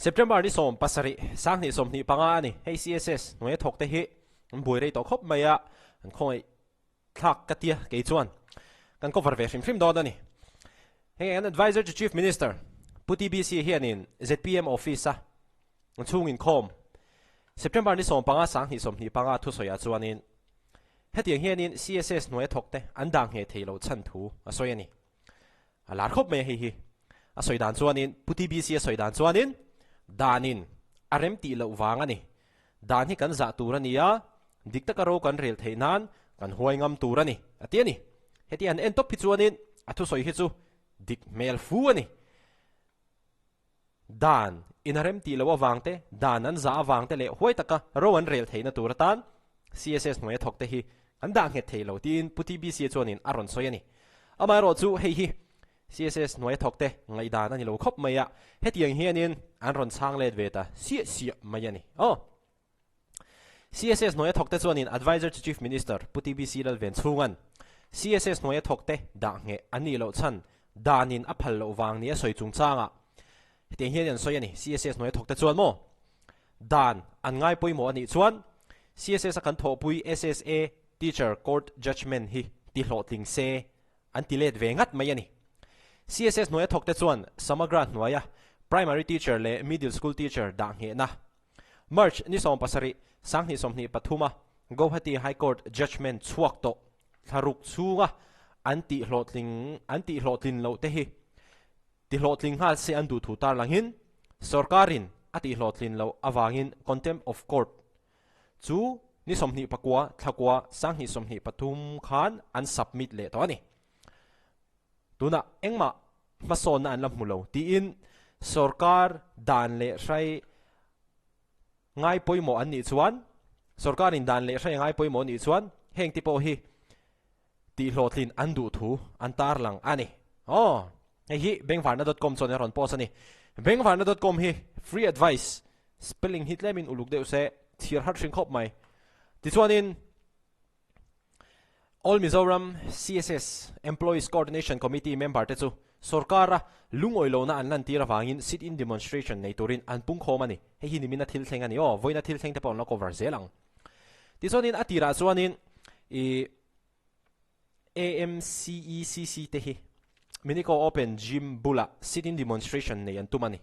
September ni 17, 2025 a ni. Hei CSS hnuaia thawk te hi an buai rei tawh khawp mai a, an khawngaih thlak ka tia kei chuan kan cover ve hrim hrim dawn a ni. Heng an Adviser to Chief Minister Pu TBC hianin zpm Office a chhung inkhawm September ni 15, 2025 thusawiah chuanin hetiang hianin CSS hnuaia thawk te an dah ngheh thei loh chhan thu a sawi a ni. A lar khawp mai a hei hi. A sawi dan chuanin, Pu TBC a sawi dan chuanin, danin a rem tih loh vang a ni. Dan hi kan zah tur a ni a, dik taka ro kan rel theih nan kan huai ngam tur a ni, a ti a ni. Heti an en tawp hi chuanin a thusawi hi chu dik hmel fu a ni. Dan in a rem tih loh avang te, dan an zah avang te leh huai taka ro an rel theihna tur atan CSS hnuaia thawk te hi an dah nghet thei lo tiin Pu TBC chuanin a rawn sawi a ni. Amaherawh chu hei hi CSS hnuaia thawk te ngaihdan a ni lo khawp mai a, hetiang hianin an rawn chhang let ve ta siah siah mai a ni. Aw. CSS hnuaia thawk te chuanin Adviser to Chief Minister Pu TBC Lalven chhunga'n CSS hnuaia thawk te dah ngheh an nih loh chhan danin a phal loh vang nia sawi chungchangah hetiang hian an sawi a ni. CSS hnuaia thawk te chuan maw dan an ngai pawimawh a nih chuan CSS a kan thawhpui SSA Teacher Court Judgement hi ti hlawhtling se an ti let ve ngat mai a ni. CSS hnuaia thawk te chuan Samagra hnuaia Primary Teacher leh Middle School Teacher dah nghehna March ni 17, 2023 a Guwahati High Court judgement chhuak tawh thlaruk chhunga an tihhlawhtling an tihhlawhtlin loh te hi tihlawhtling nghal se an duh thu tarlangin sorkarin a tihhlawhtlin loh avangin contempt of court chu ni 29 thlakua 2023 khan an submit leh tawh a ni. Tunah engmah hmasawnna an la hmu lo tiin sorkar dan leh hrai ngai pawimawh an nih chuan sorkarin dan leh hrai ngai pawimawh nih chuan heng te pawh hi tihhlawhtlin an duh thu an tarlang a ni. Aw, hei hi bengvarna dot com chuan a rawn post a ni. Bengvarna dot com hi free advice spelling hi tlemin uluk deuh se chhiar har hring khawp mai. Tichuanin All Mizoram CSS Employees Coordination Committee member te chu sorkara lungawi lohna an lantir avangin sit-in demonstration nei turin an pungkhawm a ni. Hei hi nimina thil thleng a ni aw, vawiina thil thleng te pawh an la cover zel ang. Tichuanin a tirah chuanin ih AMCECC te hi Minico Open Gym bulah sit-in demonstration nei an tum a ni.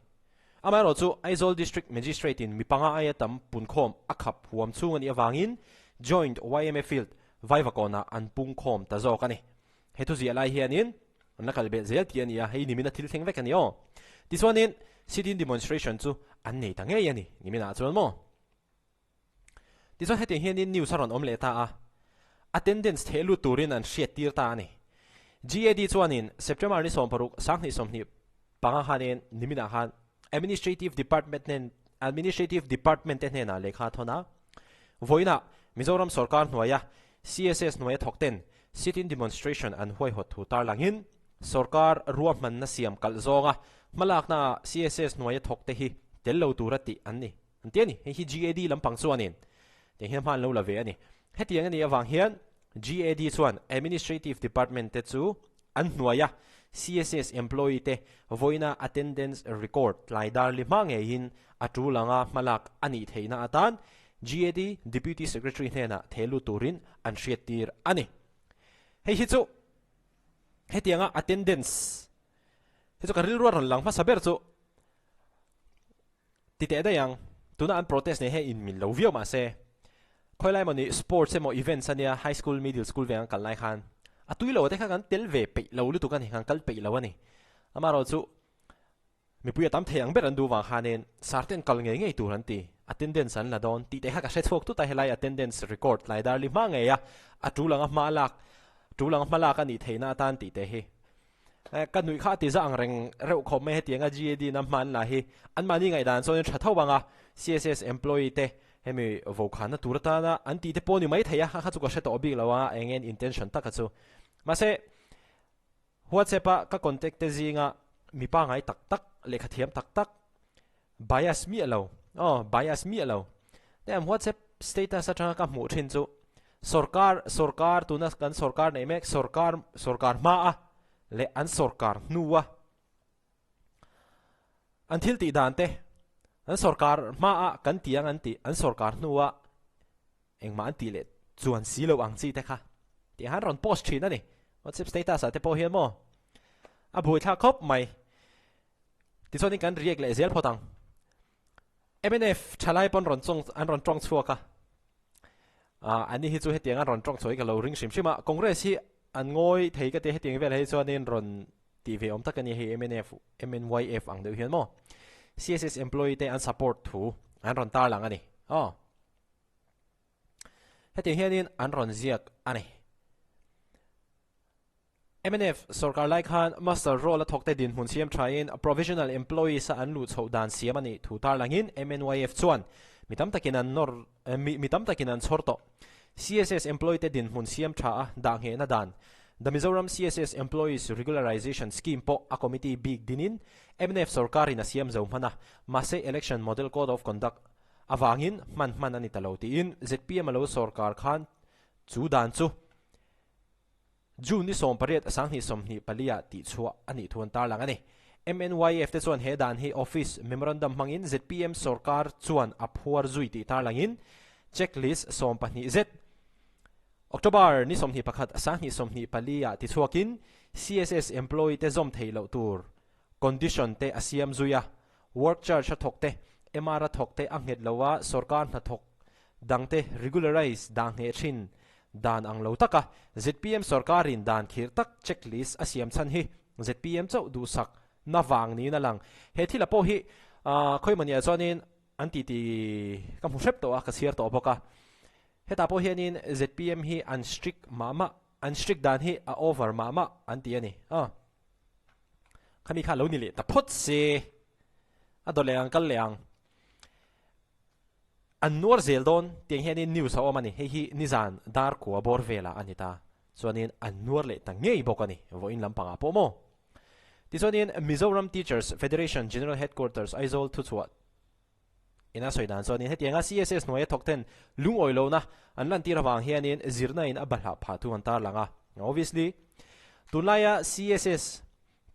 Amaherawhchu, Aizawl District Magistrate in mi panga aia tam punkhawm a khap huam chhung a nih avangin Joint yma Field Vaivakawnah an pungkhawm ta zawk a ni. He thuziah lai hianin an la kal belh zel tih a ni a, hei nimin a thil thleng vek a ni aw. Tichuanin sit-in demonstration chu an nei ta ngei a ni, niminah chuan maw? Tichuan hetiang hianin news a rawn awm leh ta a, attendance theh lut turin an hriat tir ta a ni. GAD chuanin September ni 16, 2025 khanin niminah khan Administrative Department hnen Administrative Department te hnenah lehkha a thawn a, vawiinah Mizoram sawrkar hnuaia CSS hnuaia thawk ten sit-in demonstration an huaihawt thu tarlangin sawrkar ruahmanna siam kalh zawnga hmalaknaah CSS hnuaia thawk te hi tel lo tura tih an ni. An ti a ni. Hei hi GAD lampang chuanin tiang hian hma an lo la ve a ni. Hetiang a nih avang hian GAD chuan Administrative Department te chu an hnuaia CSS employee te vawiina attendance record tlai dar li hma ngeiin a tul anga hmalak a nih theihna atan GAD Deputy Secretary hnenah theh lut turin an hriattir a ni. Hei hi chu hetianga attendance hi chu ka rilru a rawn lang hmasa ber chu Ti teh daih ang, tuna an protest nei hi in min lo viau mah se, khawi lai emaw ni sports emaw events ania high school, middle school veng an kal lai khan a tui lo te kha kan tel ve peih lo lutuk a ni, kan kal peih lo a ni. Amaherawh chu mipui a tam thei ang ber an duh vang khanin sir ten kal ngei ngei tur an ti, attendance an la dawn tih te kha ka hre chhuak tut a, helai attendance record tlai dar li hma ngei a, a tul anga hma lak, tul anga hma lak a nih theihna atan tih te hi. Ka nuih kha a ti za ang reng reuh khawp mai hetianga GAD na hma an la hi anmahni ngaihdan chuan tha tho ang a, CSS employee te hemi vokhanna tur atana an tih te pawh ni mai thei a, kha kha chu ka hre tawh bik lo a eng nge intention taka chu. Mahse WhatsApp a ka contact te zinga mi pangai tak tak lehkha thiam tak tak bias miah lo aw bias miah lo hetiang WhatsApp status atanga ka hmuh thin chu Sorkar sorkar tuna kan sorkar neih mek sorkar sorkar hma a leh an sorkar hnu a an thil tih dan te. An sorkar hmaah kan ti ang an tih, an sorkar hnuah engmah an tih leh chuan si lo ang chi te kha tih han rawn post thin a ni. WhatsApp status ah te pawh hian maw a buaithlak khawp mai. Tichuanin kan react leh zel phawt ang. Mnf thalai pawn rawn chawng an rawn tawng chhuak a. Ah ani hi chu hetiang an rawn tawng chhuah hi ka lo ring hrim hrim a. Congress hi an ngawi thei ka tia hetiang velah hi chuanin rawn tih ve awm tak a ni hei mnf MNYF ang deuh hian maw. CSS employee te an support thu an rawn tarlang a ni. Aw. Hetiang hianin an rawn ziak a ni. Mnf sorkar lai khan muster roll a thawkte dinhmun siam thain provisional employees a an luh chhoh dan siam a nih thu tarlangin MNYF chuan mi tam takin an nawr mi tam takin an chhawr tawh. CSS employee te dinhmun siam tha a dah nghehna dan The Mizoram CSS Employees Regularization Scheme pawh a committee bik dinin mnf sorkarin a siam zo hman a, mahse Election Model Code of Conduct avangin hman hman a ni ta lo tiin zpm a lo sorkar khan chu dan chu June ni 18 2024 ah tihchhuah a nih thu an tarlang a ni. MNYF te chuan he dan hi Office Memorandum hmangin zpm sorkar chuan a phuar zui tih tarlangin Checklist 12 zet October ni 21 2024 ah tichhuakin CSS employee te zawm theih loh tur condition te a siam zui a, Work charge a thawk te, MR a thawk te a nghet lo a, sorkar hnathawk dang te regularize dah ngheh thin dan ang lo taka zpm sorkarin dan khirh tak check list a siam chhan hi zpm chauh duhsak na vang niin a lang. He thila pawh hi khawimawni ah chuanin an titi ka hmu hrep tawh a, ka chhiar tawh bawk a. Hetah pawh hianin zpm hi an strict mah mah, an strict dan hi a over mah mah an ti a ni. Khami kha lo ni leh ta phawt se, a dawt leh ang kal leh ang. An nuar zel dawn tiang hianin news a awm a ni. Hei hi nizan dar kua bawr velah a ni ta. Chuanin an nuar leh ta ngei bawk a ni vawiin lampangah pawh maw. Tichuanin Mizoram Teachers Federation General Headquarters Aizawl thuchhuah Ina sawi dan chuanin hetianga CSS hnuaia thawk ten lungawi lohna an lantir avang hianin zirna in a bahlah phah thu an tarlang a. Obviously, tunlaia CSS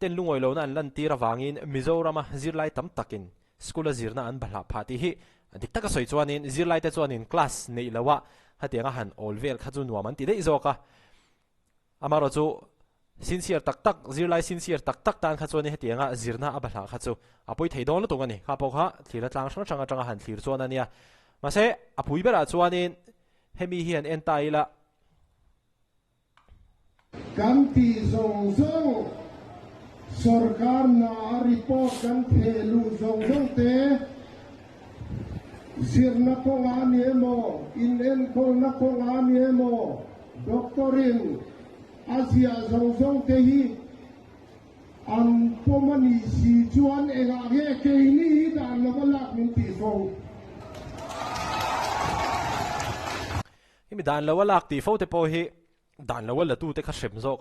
ten lungawi lohna an lantir avangin Mizorama zirlai tam takin school a zirna an bahlah phah tih hi dik taka sawi chuanin zirlaite chuanin class neih loha hetianga han awl vel kha chu nuam an ti daih zawk a. Amaherawh chu sincere tak tak, zirlai sincere tak tak tan kha chuan hetianga zirna a bahlah kha chu a pawi thei dawn lutuk a ni. Kha pawh kha thlir atlang hrang hrang atanga han thlir chuan a nia. Mahse, a pui berah chuanin hemi hi han en ta ila. Kan tih zawng zawng, sorkar hna a report kan theh luh zawng zawng te, zirna kawngah a ni emaw, inenkawlna kawngah a ni emaw, Doctor-in a ziah zawng zawng te hi an pawm a nih si chuan engah nge keini hi dan lova lak min tih fo? Hemi dan lova lak tih fo te pawh hi dan lova la tu te kha hrem zawk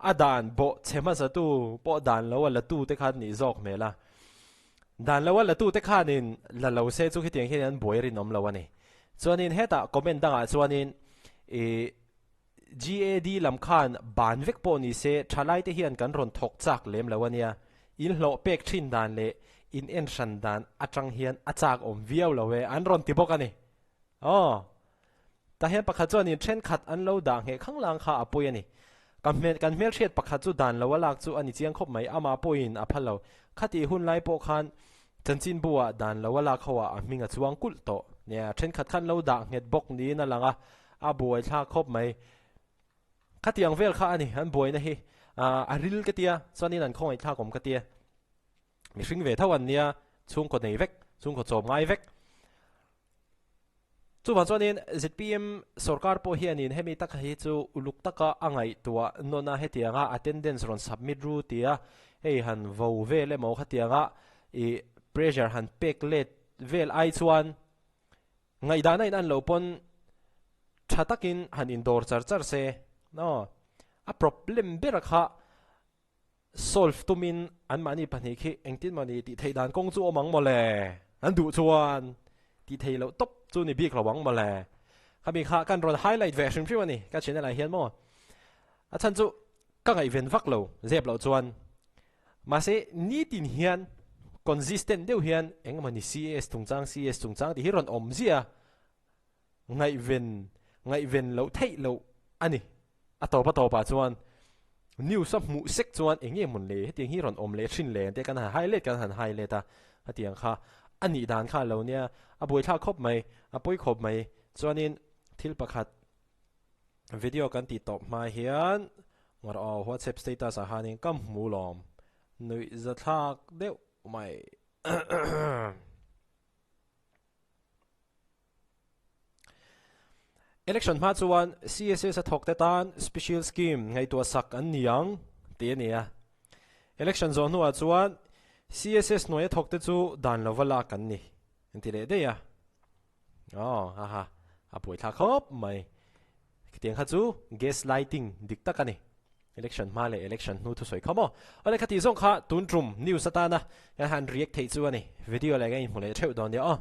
a dan bawh chhe hmasa tu pawh dan lova la tu te kha an nih zawk hmel a. Dan lo a la tute khanin la lo se chu khitiang hian an buai rinawm lo a ni. Chuanin hetah comment dangah chuanin ih GAD lam khan ban vek pawh ni se thalai te hian kan rawn thawk chak lem lo a nia. In hlawh pek thin dan leh in en hran dan atang hian a chak awm viau lo e an rawn ti bawk a ni. Aw. Tah hian pakhat chuanin thenkhat an lo dah ngheh khang lang kha a pawi a ni. Ka hmel, kan hmelhriat pakhat chu dan lo a lak chu a ni chiang khawp mai, amah pawhin a phal lo. Khatih hun lai pawh khan chanchinbu ah dan lo a lak ho ah a hming a chuang kulh tawh. Nia, thenkhat khan lo dah nghet bawk niin a lang a, a buaithlak khawp mai. Khatiang vel kha a ni, an buaina hi a ril ka tia, chuanin an khawngaihthlak awm ka tia. Mihring ve tho an nia, chhungkaw nei vek, chhungkaw chawm ngai vek. Chuvang chuanin zpm sorkar pawh hianin hemi taka hi chu uluk taka a ngaihtuah nawn a, hetianga attendance rawn submit ru tia hei han vo vel emaw khatianga ih pressure han pek let vel ai chuan ngaihdan a in an loh pawn tha takin han indawr char char se aw a problem ber kha Solve tumin anmahni pahnih khi engtin mawni tih theih dan kawng chu awm ang mawle? An duh chuan tih theih loh tawp chu ni bik lo ang mawle. Khami kha kan rawn highlight ve hrim hrim a ni ka channel ah hian maw. A chhan chu ka ngaihven vak lo zep loh chuan mahse nitin hian. Consistent deuh hian eng emawni CAS chungchang CAS chungchang tih hi rawn awm ziah a, ngaihven ngaihven loh theih loh a ni. A tawp a tawpah chuan news a hmuh sek chuan eng nge mawn le hetiang hi rawn awm leh thin le te kan han highlight kan han highlight a, hetiang kha a nih dan kha a lo nia, a buaithlak khawp mai, a pawi khawp mai. Chuanin thil pakhat video kan tih tawp hma hian aw WhatsApp status ah khanin ka hmu lawm nuih zathlak deuh mai. Election hma chuan CSS a thawk te tan special scheme ngaihtuah sak an ni ang tih a ni a. Election zawh hnuah chuan CSS hnuaia thawk te chu dan lova lak an ni an ti leh daih a. Aw haha a buaithlak khawp mai. Khitiang kha chu gas lighting dik tak a ni. Election hma leh election hnu thusawi kha maw? Awle kha tih zawng kha tun tum news atana kan han react theih chu a ni. Video leh kan inhmu leh theuh dawn nia aw.